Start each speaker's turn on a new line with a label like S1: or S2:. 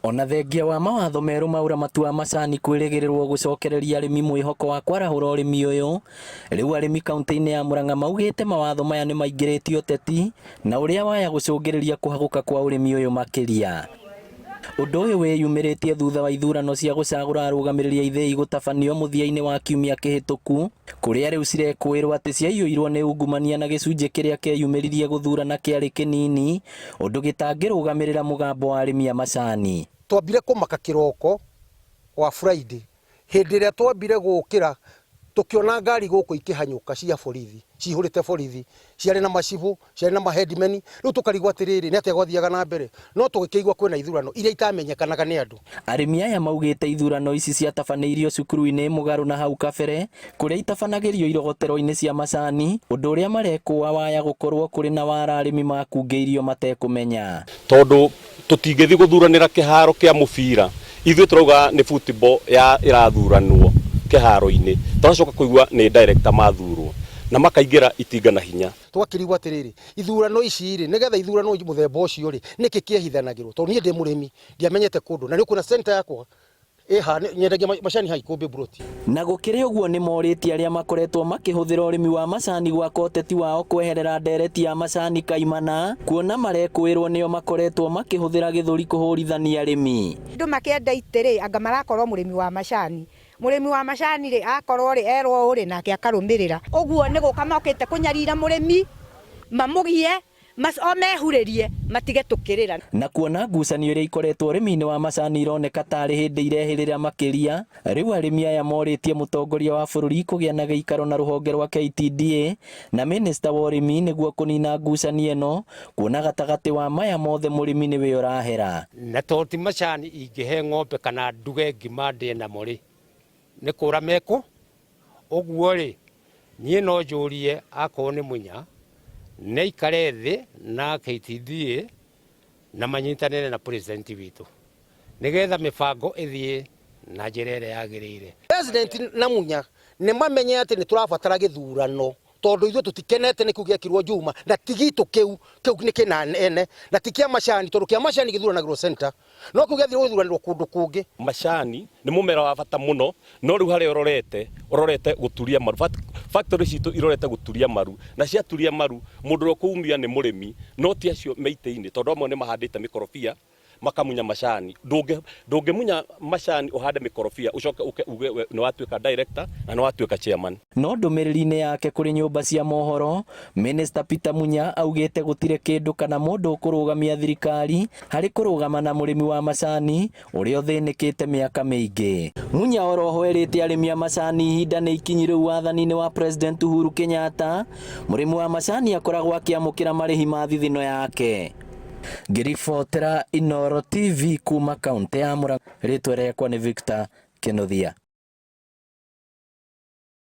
S1: Ona thengia wa mawatho merũ ma ũramati wa macani kwĩrĩgĩrĩrwo gũcokereria arĩmi mwĩhoko wa kwarahũra ũrĩmi ũyũ, rĩu arĩmi kaunti-inĩ ya Murang'a maugĩte mawatho maya nĩ maingĩrĩtie ũteti na ũrĩa waya gũcũngĩrĩria kũhagũka kwa ũrĩmi ũyũ makĩria. Ũndũ ũyũ wĩyumĩrĩtie thutha wa ithurano cia gũcagũra arũgamĩrĩri a ithĩi gũtabanio mũthia-inĩ wa kiumia kĩhĩtũku, kũrĩa rĩu cirekũĩrwo atĩ ciaiyũirwo nĩ ungumania na gĩcunjĩ kĩrĩa kĩeyumĩririe gũthurana kĩarĩ kĩnini, ũndũ gĩtangĩrũgamĩrĩra mũgambo wa arĩmi a macani.
S2: Twambire kũmaka kĩroko wa Friday hĩndĩ ĩrĩa twambire gũkĩra tũkĩona ngari gũkũ ikĩhanyũka cia borithi cihũrĩte borithi ciarĩ na macibũ ciarĩ na mahedimeni rĩu tũkarigwo atĩrĩrĩ nĩ atĩa gwathiaga na mbere no tũgĩkĩigua kwĩna ithurano iria itamenyekanaga nĩ andũ.
S1: Arĩmi aya maugĩte ithurano ici ciatabanĩirio cukuru-inĩ mũgarũ na hau kabere kũrĩa itabanagĩrio irogotero-inĩ cia macani, ũndũ ũrĩa marekũa waya gũkorwo kũrĩ na wara arĩmi makungĩirio matekũmenya.
S3: Tondũ tũtingĩthiĩ gũthuranĩra kĩharo kĩa mũbira, ithuĩ tũrauga nĩ football ya ĩrathuranwo kĩharo-inĩ, tũracoka kũigua nĩ director mathurwo na makaingĩra itinga na hinya.
S2: Tũgakĩrigwo atĩrĩrĩ, ithurano ici rĩ, nĩgetha ithurano mũthemba ũcio rĩ, nĩkĩ kĩehithanagĩrwo? Tondũ niĩ ndĩ mũrĩmi, ndiamenyete kũndũ, na nĩ ũkuona center yakwa ĩha nyendagia macani haha ikũmbĩ mburoti.
S1: Na gũkĩrĩ ũguo nĩ morĩtie arĩa makoretwo makĩhũthĩra ũrĩmi wa macani gwaka ũteti wao kweherera ndereti ya macani kaimana, kuona marekũĩrwo nĩo makoretwo makĩhũthĩra gĩthũri kũhũrithania arĩmi.
S4: Andũ makĩenda itĩ rĩ, anga marakorwo mũrĩmi wa macani. Mũrĩmi wa macani rĩ, akorwo rĩ, erwo ũũ rĩ, nake akarũmĩrĩra. Ũguo nĩ gũka mokĩte kũnyarira mũrĩmi, mamũgie, o mehurĩrie, matige tũkĩrĩra.
S1: Na kuona ngucanio iria ikoretwo ũrĩmi-inĩ wa macani ironeka tarĩ hĩndĩ irehĩrĩra makĩria, rĩu arĩmi aya morĩtie mũtongoria wa bũrũri kũgĩa na gĩikaro na rũhonge rwa KTDA na mĩnĩsta wa ũrĩmi nĩguo kũnina ngucanio ĩno, kuona gatagatĩ wa maya mothe mũrĩmi nĩwe ũrahera.
S5: Na tondũ ti macani ingĩhe ng'ombe kana nduge ngima ndĩe namo rĩ, nĩ kũra mekũ? Ũguo rĩ, niĩ no njũrie akorwo nĩ Munya, nĩ aikare thĩ na KTDA na manyitanĩre na president witũ nĩgetha mĩbango ĩthiĩ na njĩra ĩrĩa yagĩrĩire.
S2: President na Munya nĩ mamenye atĩ nĩ tũrabatara gĩthurano tondũ ithuĩ tũtikenete nĩ kĩu gĩekirwo Juma na ti gitũ kĩu, kĩu nĩ kĩna ene na ti kĩa macani tondũ kĩa macani gĩthuranagĩrwo center no kĩu gĩathire gũthuranĩrwo kũndũ kũngĩ.
S3: Macani nĩ mũmera wa bata mũno no rĩu harĩa ũrorete, ũrorete gũturia maru. Factory citũ irorete gũturia maru na ciaturia maru mũndũ ũrĩa ũkũumia nĩ mũrĩmi no ti acio me itĩ-inĩ tondũ amwe nĩ mahandĩte mĩkorobia makamunya macani. Ndũngĩmunya macani ũhande mĩkorobia ũcoke ũke uge we nĩ watuĩka director na nĩ watuĩka chairman.
S1: No ndũmĩrĩri-inĩ yake kũrĩ nyũmba cia mohoro, Mĩnĩsta Peter Munya augĩte gũtirĩ kĩndũ kana mũndũ ũkũrũgamia thirikari harĩ kũrũgama na mũrĩmi wa macani ũrĩa ũthĩnĩkĩte mĩaka mĩingĩ. Munya oroho erĩte arĩmi a macani ihinda nĩ ikinyi rĩu wathani-inĩ wa President Uhuru Kenyatta, mũrĩmi wa macani akoragwo akĩamũkĩra marĩhi ma thithino yake. Ngĩribotera Inooro TV kuma kaũntĩ ya Murang'a, rĩtwa rĩakwa nĩ Victor Kĩnuthia.